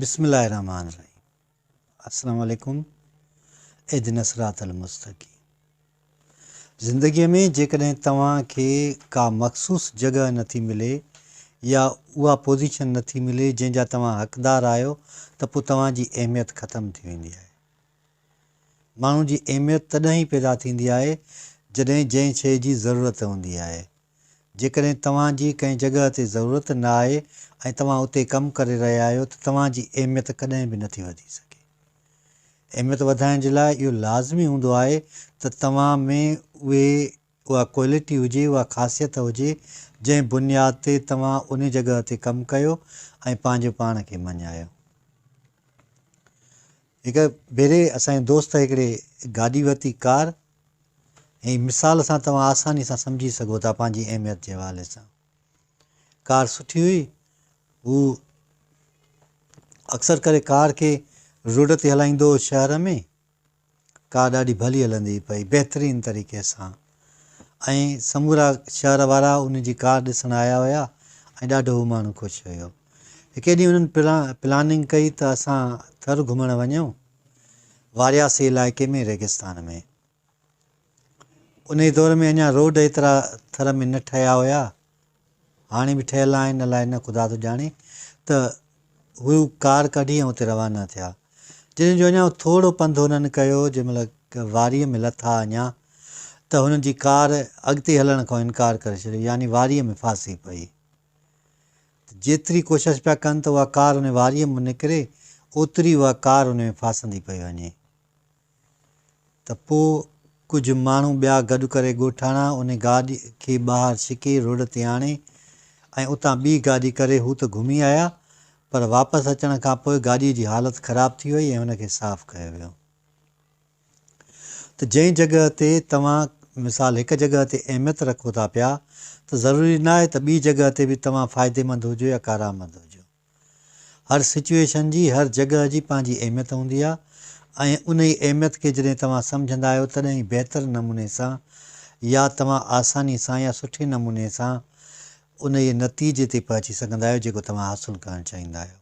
بسم الله الرحمٰن الرحيم السلام عليڪم اهدنا الصراط المستقيم زندگي ۾ جيڪڏهن توهان کي ڪا مخصوص جڳهه نٿي ملي يا اها پوزيشن نٿي ملي جنهن جا توهان حقدار آهيو ته پوء توهان جي اهميت ختم ٿي ويندي آهي. ماڻهو جي اهميت تڏهن ئي پيدا ٿيندي آهي جڏهن جنهن شيء جي ضرورت هوندي آهي. جيڪڏهن توهان جي ڪنهن جڳهه تي ضرورت نه آهي ۽ توهان اتي ڪم ڪري رهيا آهيو ته توهان جي اهميت ڪڏهن به نٿي وڌي سگهي. اهميت وڌائڻ جي لاء اهو لازمي هوندو آهي ته توهان ۾ اهي اها ڪوالٽي هجي، اها خاصيت هجي جنهن بنياد تي توهان ان جڳهه تي ڪم ڪيو ۽ پنهنجو پاڻ کي مڃايو. هڪ ڀيري اسان جي دوست هڪڙي گاڏي ورتي، ڪار، ۽ مثال سان توهان آساني سان سمجهي سگهو ٿا پنهنجي اهميت جي حوالي سان. ڪار سٺي هئي، هو اڪثر ڪري ڪار کي روڊ تي هلائيندو هو شهر ۾، ڪار ڏاڍي ڀلي هلندي هئي پئي بهترين طريقي سان ۽ سمورا شهر وارا ان جي ڪار ڏسڻ آيا هيا ۽ ڏاڍو هو ماڻهو خوش هيو. هڪ ڏينهن انهن پلاننگ ڪئي ته اسان ٿر گهمڻ وڃون وارياسي علائقي ۾ ريگستان ۾. انهي دور ۾ اڃا روڊ ايترا ٿر ۾ نه ٺهيا هيا، هاڻي به ٺهيل آهن الائي نه خدا ٿو ڄاڻي ته هو ڪار ڪڍي ۽ اتي روانا ٿيا. جڏهن جو اڃا ٿورو پنڌ هنن ڪيو جنهن مهل واريء ۾ لٿا اڃا ته هنن جي ڪار اڳتي هلڻ کان انڪار ڪري ڇڏيو يعني واريء ۾ ڦاسي پئي. ته جيتري ڪوشش پيا ڪن ته اها ڪار ان واريء مان نڪري اوتري اها ڪار ان ۾ ڦاسندي پئي وڃي. ته پوء ڪجهه ماڻهو ٻيا گڏ ڪري ڳوٺاڻا ان گاڏي کي ٻاهر ڇڪي روڊ تي آڻي ۽ اتان ٻي گاڏي ڪري هو ته گهمي آيا پر واپس اچڻ کان پوء گاڏيء جي حالت خراب ٿي وئي ۽ ان کي صاف ڪيو ويو. ته جنهن جڳهه تي توهان مثال هڪ جڳهه تي اهميت رکو ٿا پيا ته ضروري ناهي ته ٻي جڳهه تي به توهان فائديمند هجو يا ڪارآمد هجو. هر سچوئيشن جي، هر جڳهه جي پنهنجي اهميت هوندي آهي ۽ انهي اهميت کي جڏهن توهان سمجهندا آهيو تڏهن ئي بهتر نموني سان يا توهان آساني سان يا سٺي نموني سان انهي نتيجي تي پهچي سگهندا آهيو جيڪو توهان حاصل ڪرڻ چاهيندا آهيو.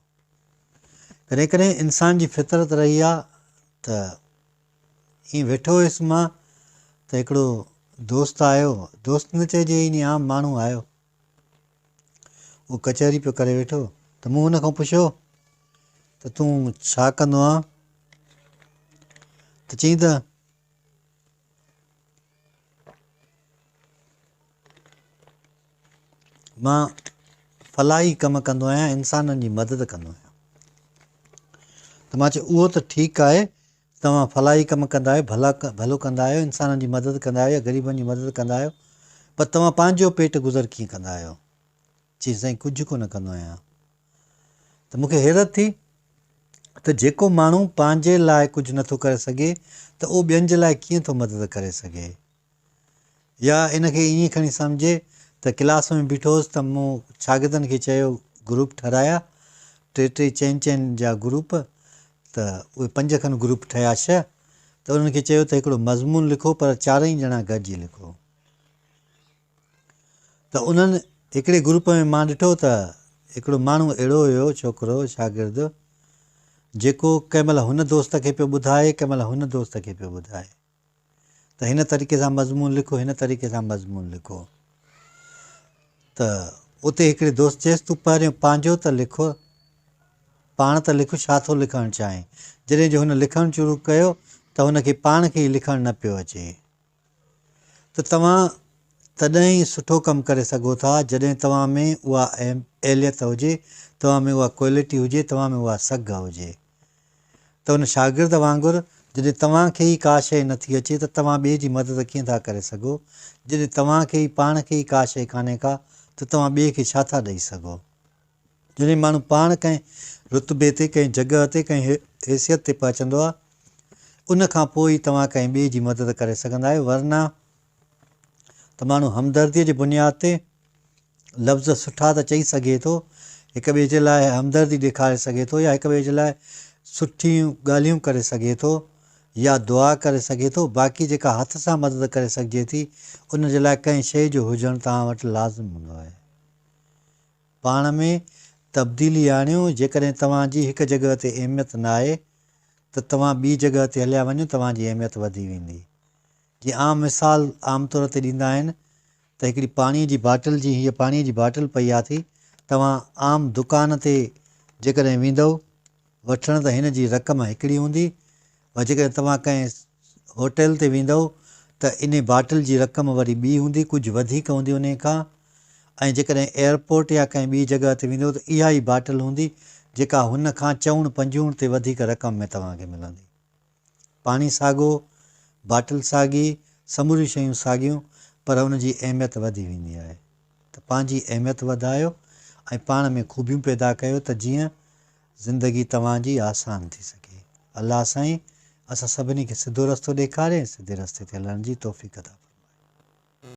ڪڏهن ڪڏهن انسان جي فطرت رهي آهي ته ائين ويٺو هيس مان ته هڪڙو دوست آيو، دوست نه چئجي ائين عام ماڻهو آيو. هو ڪچهري پيو ڪري ويٺو ته مون هن کان پڇيو ته تون ڇا ڪندو آن؟ ته چيائين ته مان فلاحي ڪم ڪندو آهيان انسانن جي مدد ڪندو آهيان ته مان چيو اهو ته ٺيڪ آهي توهان فلاحي ڪم ڪندا آهيو، ڀلا ڀلو ڪندا آهيو، انسانن جي مدد ڪندا آهيو يا غريبن جي مدد ڪندا آهيو پر توهان پنهنجو پيٽ گذر ڪيئن ڪندا آهيو؟ چيائين سائين ڪجهه ڪونه ڪندو آهيان. ته مون کي حيرت ٿي ته جيڪو ماڻهو پنهنجي لاء ڪجهه نٿو ڪري سگهي ته اهو ٻين جي لاء ڪيئن ٿو مدد ڪري سگهي؟ يا ان کي ائين کڻي سمجهي ته ڪلاس ۾ بيٺو هوس ته مون شاگردن کي چيو گروپ ٺهرايا ٽي ٽي چئن چئن جا گروپ ته اهي پنج کن گروپ ٺهيا ڇهه ته انهن کي چيو ته هڪڙو مضمون لکو پر چارئي ڄڻا گڏجي لکو ته انهن هڪڙي گروپ ۾ مان ڏٺو ته هڪڙو ماڻهو اهڙو هيو ڇوڪرو شاگرد جيڪو ڪنهن مهل هن دوست کي پيو ٻڌائي ڪنهن مهل هن دوست کي پيو ٻڌائي ته هن طريقي سان مضمون لکو هن طريقي سان مضمون لکو ته اتي هڪڙي دوست چيس تون پهريون پنهنجو ته لک پاڻ ته لک ڇا ٿو لکڻ چاهين جڏهن جو هن لکڻ شروع ڪيو ته هن کي پاڻ کي ئي لکڻ نه پيو اچي ته توهان تڏهن ئي سٺو ڪم ڪري سگهو ٿا جڏهن توهان ۾ اها اهليت هجي توهان ۾ اها ڪوالٽي هجي توهان ۾ اها سگهه هجي ته ان شاگرد وانگر جڏهن توهان کي ئي ڪا شيء نٿي اچي ته توهان ٻئي جي مدد ڪيئن ٿا ڪري سگهو؟ جڏهن توهان کي ئي پاڻ کي ئي ڪا شيء ڪانهي ڪا ته توهان ٻئي کي ڇا ٿا ڏئي سگهو؟ جڏهن ماڻهو پاڻ ڪنهن رتبي تي، ڪنهن جڳهه تي، ڪنهن حيثيت تي پهچندو آهي، ان کان پوء ئي توهان ڪنهن ٻئي جي مدد ڪري سگهندا آهيو، ورنه ته ماڻهو همدرديء جي بنياد تي لفظ سٺا ته چئي سگهي ٿو، هڪ ٻئي جي لاء همدردي ڏيکاري سگهي ٿو يا هڪ ٻئي جي لاء سٺيون ڳالهيون ڪري سگهي ٿو يا دعا ڪري سگهي ٿو، باقي جيڪا هٿ سان مدد ڪري سگهجي ٿي، ان جي لاء ڪنهن شيء جو هجڻ توهان وٽ لازم هوندو آهي. پاڻ ۾ تبديلي آڻيو، جيڪڏهن توهان جي هڪ جڳهه تي اهميت ناهي ته توهان ٻي جڳهه تي هليا وڃو توهان جي اهميت وڌي ويندي. جيئن عام مثال عام طور تي ڏيندا آهن ته هڪڙي پاڻي جي باٽل جي هيء پاڻي جي باٽل پئي آ ٿي توهان عام دڪان تي جيڪڏهن ويندؤ وٺڻ ته هن جي رقم هڪڙي هوندي پر جيڪڏهن توهان ڪنهن هوٽل تي ويندؤ ته انهي باٽل جي رقم وري ٻي هوندي ڪجهه وڌيڪ هوندي انهي کان ۽ جيڪڏهن ايئرپورٽ يا ڪنهن ٻي جڳهه تي ويندؤ ته اها ئي باٽل هوندي جيڪا هن کان چئوڻ پنجوڻ تي وڌيڪ رقم ۾ توهان کي ملندي. پاڻي ساڳو، باٽل ساڳي، سموريون شيون ساڳيون پر ان جي اهميت وڌي ويندي آهي ته پنهنجي اهميت وڌايو ۽ پاڻ ۾ خوبيون پيدا ڪيو ته جيئن زندگي توهان جي آسان ٿي سگهي. الله سائين اسان سڀني کي سڌو رستو ڏيکاري ۽ سڌي رستي تي هلڻ جي توفيق عطا فرمائي.